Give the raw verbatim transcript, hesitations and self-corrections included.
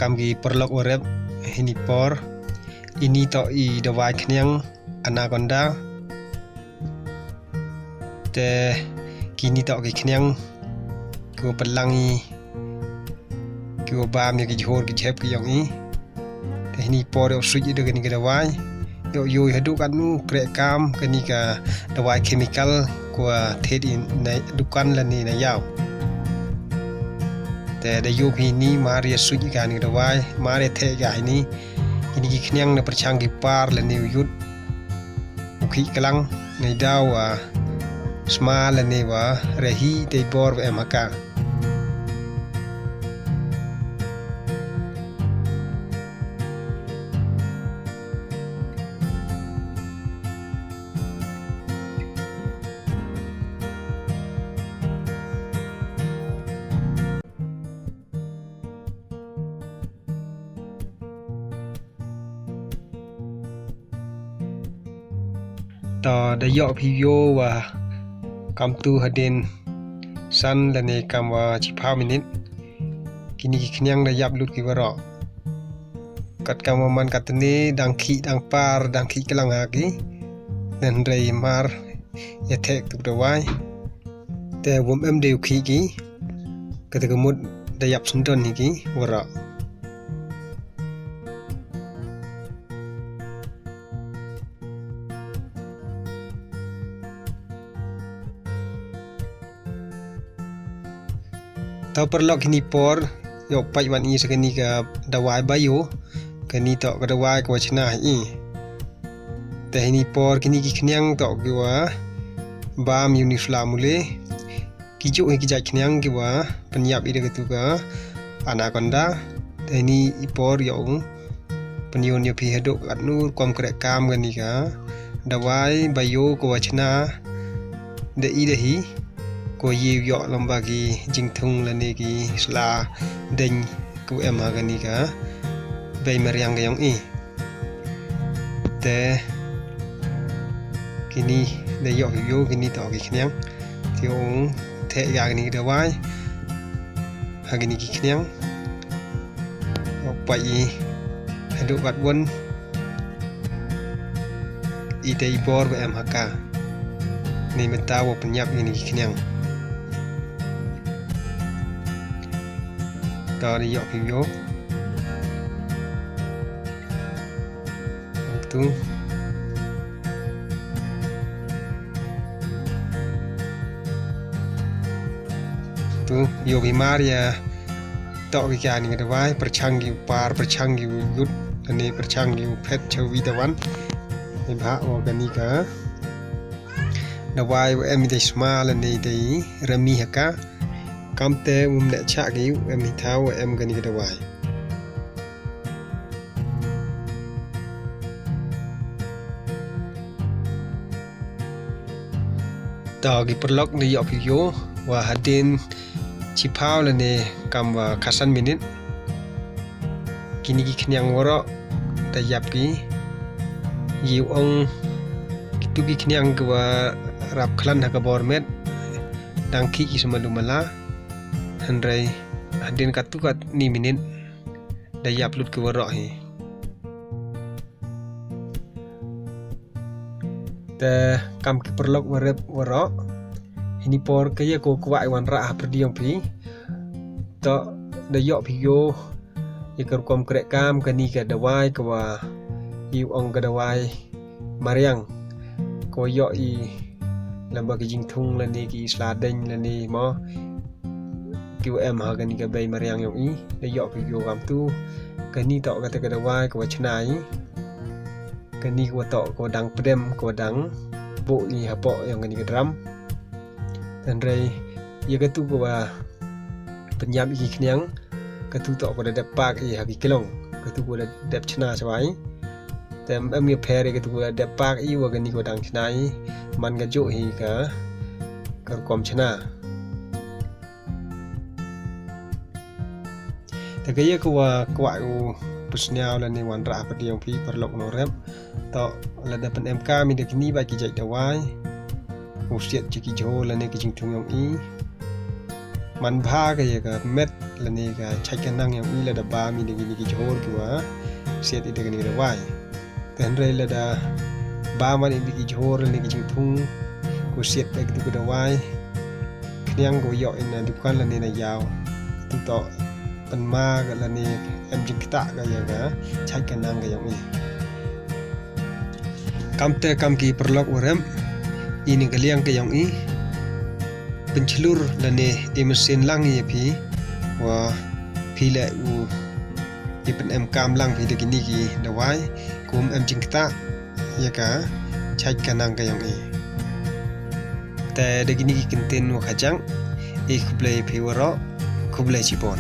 Kam ki paralok warep, hini por, ini toh i dawai khniang anaconda. Te kini toh ki khniang kiwa pynlang i, kiwa bam ïa ki jhur ki jhep ki ïong i. Te hini por ïoh suit i da kani ka dawai, ïoh ïoh haduh katno kreh kam kani ka dawai chemical kawa thied i na dukan lane na ïaw. Te da ïoh phi hini mar ïa suit i kani ka dawai, mar ïa theh i ka hini. Kini ki khniang na pyrshang ki par lane u yut u khih klang, neidaw wa sma lane wa rehi te i bor wa em ha ka. To da ïoh phi ïoh wa kamtu hadien san lane kam wa chiphaw minit, kini ki khniang da ïap lut ki waroh. Kat kam wa man katne dang khih dang par dang khih klang ha ki. Hynrei mar ïa theh tu dawai, te wym em de u khih ki. Kata ka mut da ïap syndon hi ki waroh. To paralok, hini por ïoh pait wan i sa kani ka dawai bio. Kani toh ka dawai kawa chna i. Te hini por kini ki khniang toh kiwa bam ïa uni u sla mule. Ki juh hi ki jait khniang kiwa pynïap i da katu ka anaconda. Te hini i por ïoh u pynïoh ïa phi haduh katno rukom kreh kam kani ka dawai bio kawa chna da i da hi, kawa ïoh ïoh lamba ki jingthung lane ki sla deng kawa em ha kani ka bei mariang ka ïong i. Te kini da ïoh ïoh kini toh ki khniang. Te ong theh ïa kini ki dawai ha kini ki khniang. Ong pait i haduh katwon i te i bor wa em ha ka. Ni mynta wa pynïap kini ki khniang. To da ïoh phi ïoh. Tu. Tu, ïoh phi mar ïa toh ki kani ka dawai, pyrshang ki u par, pyrshang ki u yut, lane pyrshang ki u phet cha wi tawan. Ni bha wa kani ka dawai wa em i dei sma lane i dei remi ha ka. Kamte um leh chah ki u em i thaw wa em kani ka dawai. To ki paralok, da ïoh phi ïoh wa hadien chiphaw lane kam wa khatsan minit, kini ki khniang waroh da ïap ki. Ïoh ong kitu ki khniang kiwa rap khlan ha ka bor met dang khih ki sma du mala. Hynrei hadien katu katni minit da ïap lut ki waroh hi. Te kam ki paralok warep waroh, hini por ka ïa ko kwah i wanrah ha pyrdi ïong phi. To da ïoh phi ïoh ïa ka rukom kreh kam kani ka dawai kawa i ong ka dawai mariang, ko ïoh i lamba ki jingthung lane ki sla deng lane mo kiwa em ha kani ka bei mariang ïong i. Da ïoh phi ïoh kamtu. Kani toh kata ka dawai kawa chna i. Kani kawa toh kawa dang pdem kawa dang buh i hapoh ïong kani ka drum. Hynrei ïa katu kawa pynïap i ki khniang, katu toh kawa da dep pak i ha ki klong, katu kawa da dep chna chwa i. Te em ïa pher i katu kawa da dep pak i wa kani kawa dang chna i. Man ka juh hi ka, ka rukom chna. Te ka ïa kawa kwah u pynsñiaw lane wanrah ha pyrdi ïong phi paralok nongrep. To lada pynemkam i da kini ba ki jait dawai, u siat cha ki jhur lane ki jingthung ïong i. man bha ka ïa ka met lane ka chait ka nang ïong i lada bam i da kine ki jhur ki wa siat i da kane ka dawai. Te hynrei lada bam man i da ki jhur lane ki jingthung ko siat da ki dawai, khniang ko ïoh i na dukan lane na ïaw, tu to pynma ka lane em jingktah ka ïa ka chait ka nang ka ïong i. Kamte kam ki paralok wa rem, i ne ka liang ka ïong i pynchlur lane i mynsiem lang ïa phi, wa phi leh u i pynem kam lang phi da kine ki dawai, kum em jingktah ïa ka chait ka nang ka ïong i. Te da kine ki kyntien wa khajiak, i khublei phi waroh, khublei chibon.